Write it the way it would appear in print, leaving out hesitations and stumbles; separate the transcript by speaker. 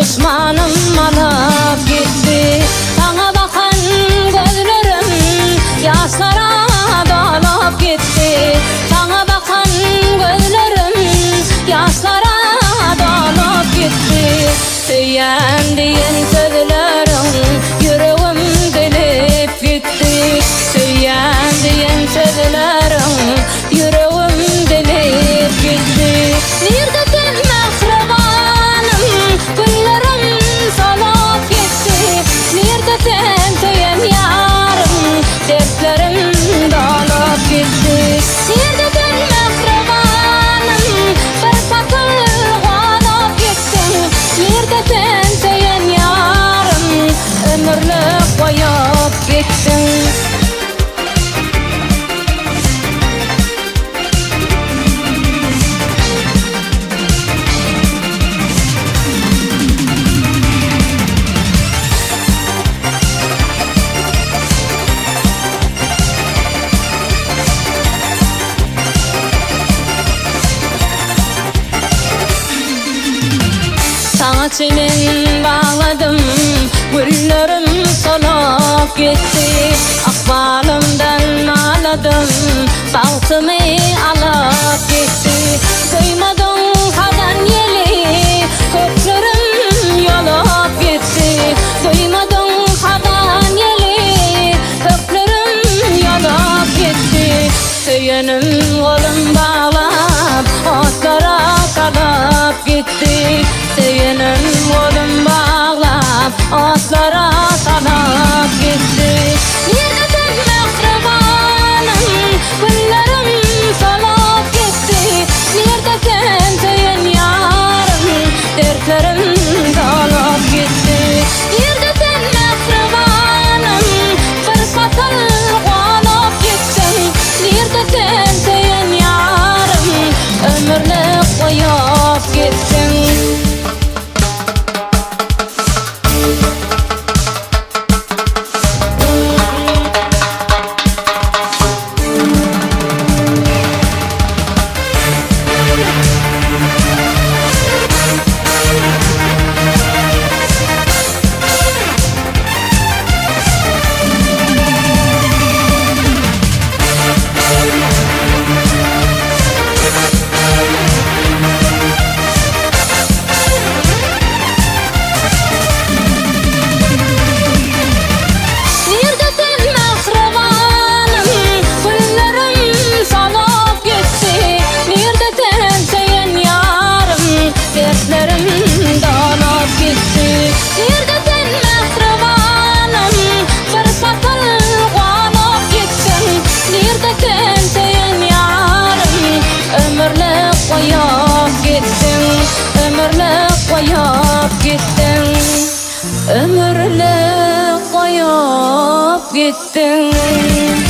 Speaker 1: Duşmanym alyp gitdi. Saňa bakan gözlerim ýaşlara dolup gitdi. Saňa bakan gözlerim ýaşlara dolup gitdi. Söýýän diýen sözleriň ýüregim dilip gitdi. Söýýän diýen sözleriň ýüregim dilip gitdi. Nirde sen mähribanym, günlerim solup gitdi. Nirde sen söýen ýarym, dertlerim dolup gitdi. Nirde sen mähribanym, bir pasyl gonup gitdiň. Nirde sen söýen ýarym, ömürlik goýup gitdiň. Saňa çemen bagladym, güllerim solup gitdi. Ykbalymdan naladym, bagtymy alyp gitdi. Duýmadyň hazan ýeli, köklerim ýolup gitdi. Duýmadyň hazan ýeli, köklerim ýolup gitdi. Söýenim golum baglap, otlara salyp gitdi. Söýenim golum baglap, otlara salyp gitdi. Nirde sen mähribanym, günlerim solup gitdi. Nirde sen söýen ýarym, dertlerim dolup gitdi. Nirde sen mähribanym, bir pasyl gonup gitdiň. Nirde sen söýen ýarym, ömürlik goýup gitdiň. Nirde sen mähribanym, günlerim solup gitdi. Nirde sen söýen ýarym, dertlerim dolup gitdi. Nirde sen mähribanym, bir pasyl gonup gitdiň. Nirde sen söýen ýarym, ömürlik goýup gitdiň. Ömürlik goýup gitdiň. Ömürlik goýup gitdiň.